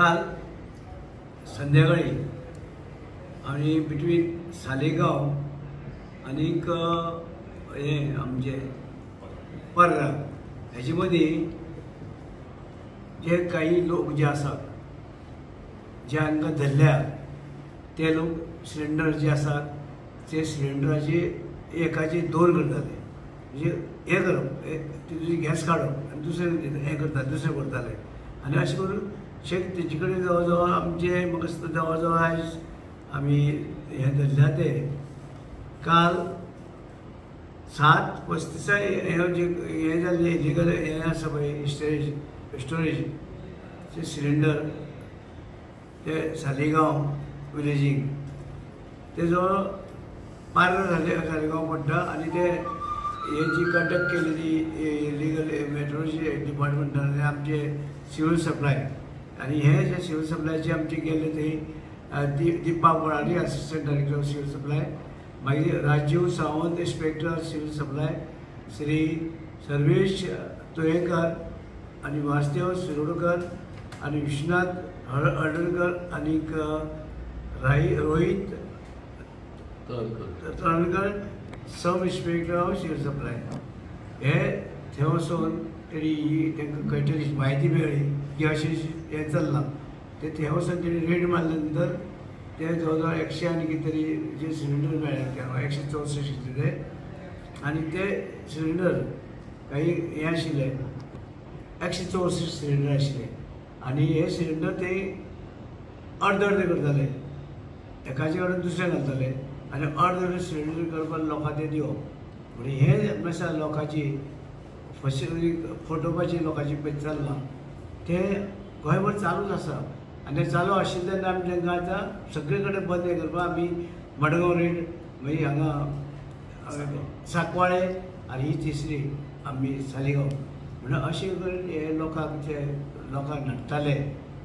काल संध्याकाळी आनी बिटवीन सालेगांव आनीक हें आमचें पर्रा हेजे मदीं जे काही लोक जे आसात जे हांकां धरल्या ते लोक सिलिंडर जे आसात ते सिलिंडराचे एकाचे दोन करताले, म्हणजे हें करप तितून गॅस काडप आनी दुसरें हें करताले, दुसरें करताले. आनी अशें करून शेक तेजे कडेन जवळ जवळ आमचे म्हाका दिसता जवळ जवळ आयज आमी हें धरल्या ते काल 7:35 हें जे हें जाल्लें इलिगल हें आसा पळय स्टोरेज ते सिलिंडर ते सालिगांव विलेजीक ते जवळ पार्रा सालिगांव पडटा. आनी ते हे जी कंडक्ट केलेली इलिगल मेट्रोलॉजी डिपार्टमेंटान आमचे सिव्हील सप्लाय आनी हे जे सिव्हील सप्लायचे आमचे गेले थंय Deepa Boradi assistant director of civil supply, मागीर Rajiv Sawant inspector civil supply, Shri Sarvesh Toyekar आनी वासदेव शिरोडकर आनी विश्वनाथ हळदणकर आनीक Rohit Tarankar sub inspector of civil supply हे थंय वचून तेणी तांकां कळटली म्हायती मेळ्ळी की अशें हें चल्लां. ते थंय वचून तेणी रेड मारल्या नंतर ते जवळ जवळ 100 आनी कितें तरी जे सिलिंडर मेळ्ळे ते 164 कितें ते, आनी ते सिलिंडर काही हें आशिल्ले 164 सिलिंडर आशिल्ले. आनी हे सिलिंडर ते अर्द अर्दे करताले, एकाचे कडेन दुसरें घालताले आनी अर्द अर्दे सिलिंडर करपाक लोकांक ते दिवप. म्हणजे हें आसा लोकांची फटोवपाची लोकांची पळय चल्लां तें गोंयभर चालूच आसा. आनी तें चालू आशिल्लें तेन्ना आमी तांकां आतां सगळे कडेन बंद हें करपाक आमी मडगांव रेड मागीर हांगा सांकवाळे आनी ही तिसरी आमी सालिगांव म्हणून अशें करून हे लोकांक ते लोकांक नडटाले.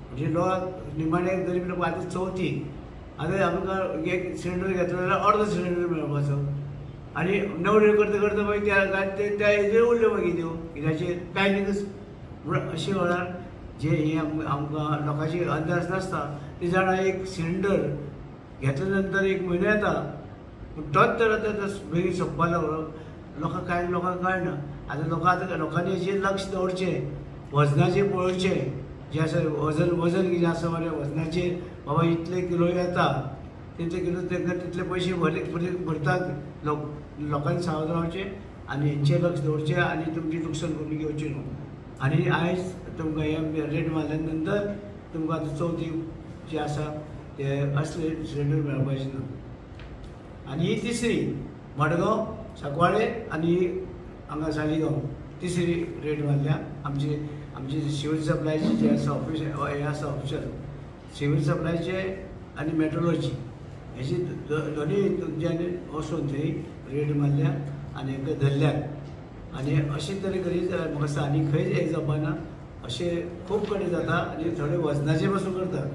म्हणजे लोकांक निमाणे गरीब लोक आतां चवथी आतां आमकां एक सिलिंडर घेतलो जाल्यार अर्दो सिलिंडर मेळपाचो आनी नवरे करता करता मागीर त्या हेजेर उरल्यो मागीर त्यो कित्याचेर पॅनिकच. म्हणून अशे वेळार जे हे आमकां लोकांची अंदाज नासता ती जाणां एक सिलिंडर घेतल्या नंतर एक म्हयनो येता पूण तोच तर आतां बेगीन सोंपपा लागलो. लोकांक कांय लोकांक कळना. आतां लोकां आतां लोकांनी हेजेर लक्ष दवरचें, वजनाचेर पळोवचें जें आसा वजन वजन कितें आसा मरे वजनाचेर बाबा इतले किलो येता तितले किलो तांकां तितले पयशे भरतात लोक. लोकांनी सावध रावचें आनी हेंचेर लक्ष दवरचें आनी तुमचें लुकसाण करून घेवचें न्हू. आनी आयज तुमकां हे रेट मारल्या नंतर तुमकां आतां चवथी जी आसा ते असले सिलिंडर मेळपाचे ना. आनी ही तिसरी मडगांव सांकवाळे आनी हांगा सालिगांव तिसरी रेट मारल्या. आमची आमची सिव्हील सप्लायची जे आसा ऑफिस हे आसा ऑफिसर सिव्हील सप्लायचे आनी मेट्रोलॉजी हेची दोनूय तुमच्यानी वचून थंय रेड मारल्या आनी हांकां धरल्यात. आनी अशें तरेन करीत जाल्यार म्हाका दिसता आनी खंयच हें जावपाना. अशें खूब कडेन जाता आनी थोडे वजनाचे पासून करतात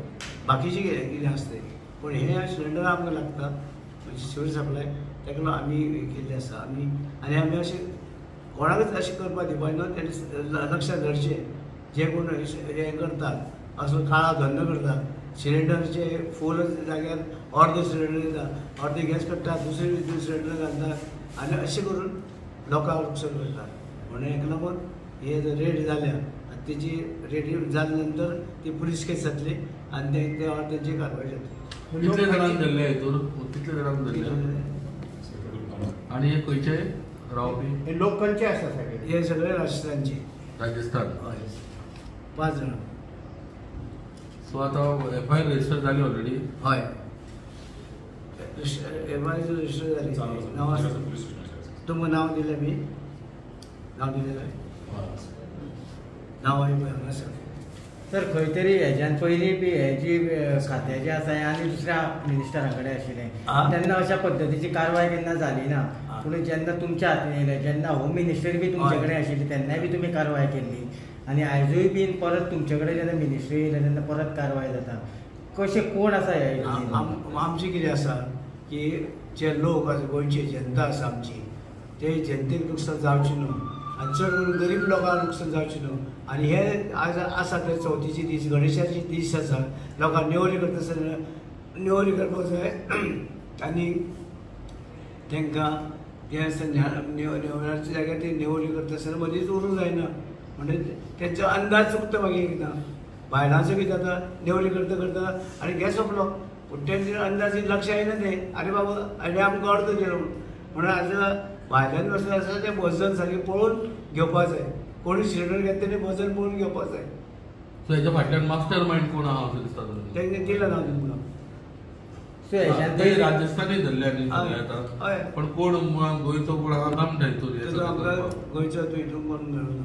बाकीचे कितें आसता तें, पूण हें सिलिंडर आमकां लागता म्हणजे सिव्हील सप्लाय ताका लागून आमी केल्लें आसा. आमी आनी आमी अशें कोणाकच अशें करपाक दिवपाक न्हू, तेणें लक्षांत धरचें जे कोण हें करतात असो काळा धंदो करतात सिलिंडरचे फूल जाग्यार अर्दो सिलिंडर दिता, अर्दे गॅस काडटा, दुसरे सिलिंडर घालतात आनी अशें करून लोकांक लुकसाण करतात. म्हणून हेका लागून हे रेट जाल्या आनी तेजी रेट जाल्या नंतर ती पुलीस केस जातली आनी ते तेंची कारवाय जातली. कितले जाणांक धरले हितून? कितले जाणांक धरले आनी हे खंयचे रावपी? हे लोक खंयचे आसा सगळे? हे सगळे राजस्थानचे. राजस्थान. हय, 5 जाणां. सो आतां एफआयआर रजिस्टर जाली ऑलरेडी? हय, एफआयआर रजिस्टर जाली. नांव आसा तुमकां नांव दिलें मी, नांव दिलें नांव हांगा आसा. सर खंय तरी हेज्यान पयलीं बी हे जी खातें जें आसा हें आनी दुसऱ्या मिनिस्टरा कडेन आशिल्लें तेन्ना अशा पद्दतीची कारवाय केन्ना जाली ना. पूण जेन्ना तुमच्या हातीन येयलें, जेन्ना होम मिनिस्टर बी तुमचे कडेन आशिल्ली तेन्नाय बी तुमी कारवाय केल्ली आनी आयजूय बीन परत तुमचे कडेन जेन्ना मिनिस्ट्री येयले तेन्ना परत कारवाय जाता. कशें कोण आसा हे? आमचें कितें आसा की जे लोक आसा गोंयची जनता आसा आमची, ते जनतेक नुकसान जावचें न्हू आनी आनी चड करून गरीब लोकांक लुकसाण जावचें न्हू. आनी हे आज आसा ते चवथीचे दीस, गणेशाचे दीस आसा, लोकांक नेवरी करता आसतना नेवरी करपाक जाय आनी तांकां तें आसता नेवऱ्याच्या जाग्यार ती नेवरी करता आसतना मदींच उरूंक जायना, म्हणजे तेंचो अंदाज चुकता मागीर एकदां. बायलांचो कितें जाता, नेवरी करता करता आनी गॅस सोंपलो, पूण तेंचे अंदाज लक्ष येना तें, आरे बाबा आनी आमकां अर्द केलो म्हणून. आज भायल्यान वचून आसा तें वजन सारकें पळोवन घेवपाक जाय, कोणी सिलिंडर घेता तेणें वजन पळोवन घेवपाक जाय. सो हेच्या फाटल्यान मास्टर मायंड कोण आहा अशें दिसता तुमकां? तेंगे दिलां ना तुमकां. ते राजस्थानी धरले आनी आतां, पण कोण गोंयचो कोण आहा काम ठरयतो आमकां गोंयचो तो हितून कोण मेळना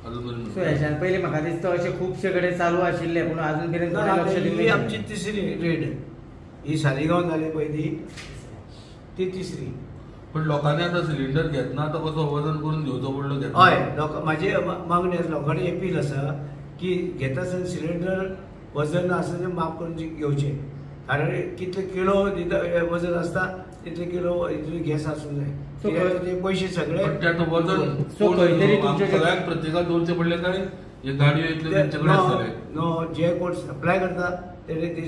अजून. सो हेच्यान पयलीं म्हाका दिसता अशें खुबशे कडेन चालू आशिल्लें, पूण अजून मेरेन लक्ष दिवंक. आमची तिसरी रेड ही सालिगांव जाली पयली, ती तिसरी. पण लोकांनी आतां सिलिंडर घेतना आतां कसो वजन करून घेवचो पडलो घेतना? हय, लोक म्हाजी मागणी आसा, लोकांनी अपील आसा की घेता आसतना सिलिंडर वजन आसा तें माप करून घेवचें, कारण कितले किलो वजन आसता तितले किलो गॅस आसूंक जाय, ते पयशे सगळे. वजन सगळ्यांक प्रत्येकाक दवरचें पडलें काय हे गाडयो येतल्यो तेंचे कडेन आसतलें? नो, जे कोण सप्लाय करता तेणे ती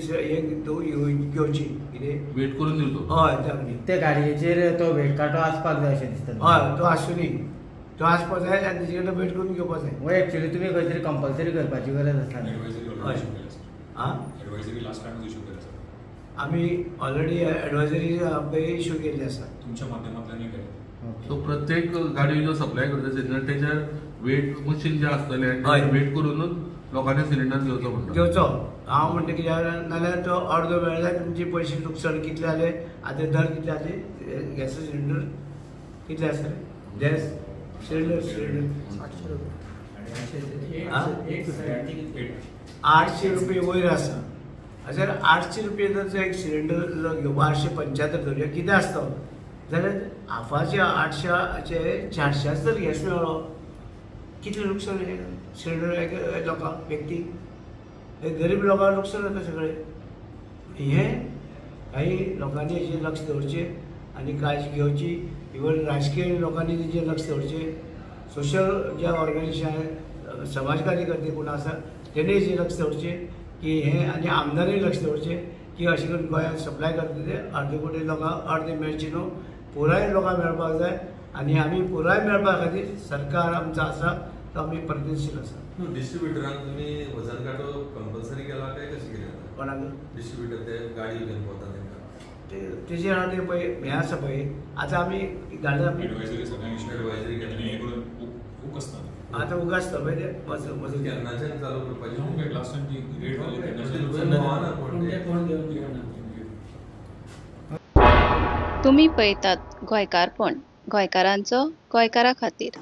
घेवची, कितें वेट करून दिवचो. हय, ते ते गाडयेचेर तो वेट कांटो आसपाक जाय अशें दिसता. हय, तो आसूनी, तो आसपाक जाय आनी तेजे कडेन वेट करून घेवपाक जाय. हो एक्चुअली तुमी खंय तरी कंपल्सरी करपाची गरज आसा. आमी ऑलरेडी एडवायजरी आमकां इशू केल्ली आसा तुमच्या माध्यमांतल्यान केली. सो प्रत्येक गाडी जो सप्लाय करता सिलिंडर तेच्यार वेट मशीन जें आसतलें वेट करूनच लोकांनी सिलिंडर घेवचो म्हणटा. घेवचो हांव म्हणटा कित्याक नाल्यार तो अर्दो मेळ्ळ्यार तुमचे पयशे लुकसाण कितले जाले, आतां दर कितले जाले, गॅस सिलिंडर कितले आसतले, गॅस सिलिंडर सिलिंडर 800 रुपये वयर आसा. जर 800 रुपये जर एक सिलिंडर घेवपा 875 धरया कितें आसता जाल्यार हाफाचे 800 400 जर गॅस मेळ्ळो कितलें लुकसाण सिलिंडर लोकांक, व्यक्ती गरीब लोकांक लुकसाण जाता सगळें. हें काही लोकांनी हेचेर लक्ष दवरचें आनी काळजी घेवची, इवन राजकीय लोकांनी तेजेर लक्ष दवरचें, सोशल जे ऑर्गनायझेशन समाज कार्यकर्ते कोण आसा तेणें हेचेर लक्ष दवरचें की हें, आनी आमदारय लक्ष दवरचें की अशें करून गोंयांत सप्लाय करता ते अर्दे कोटी लोकांक अर्दे मेळचें न्हू, पुराय लोकांक मेळपाक जाय आनी आमी पुराय मेळपा खातीर सरकार आमचो आसा तो आमी प्रयत्नशील आसा. डिस्ट्रिब्युटरांक तुमी वजन कांटो कंपल्सरी केला काय कशें कितें? कोणाक डिस्ट्रिब्युटर ते गाडी घेवन भोंवता तांकां तेजेर आहा तें पळय हें आसा पळय आतां आमी धाडला एडवायजरी आतां उगासता पळय तें वजन केन्नाच्यान चालू करपाचें? तुमी पळयतात गोंयकारपण, गोंयकारांचो गोंयकारा खातीर.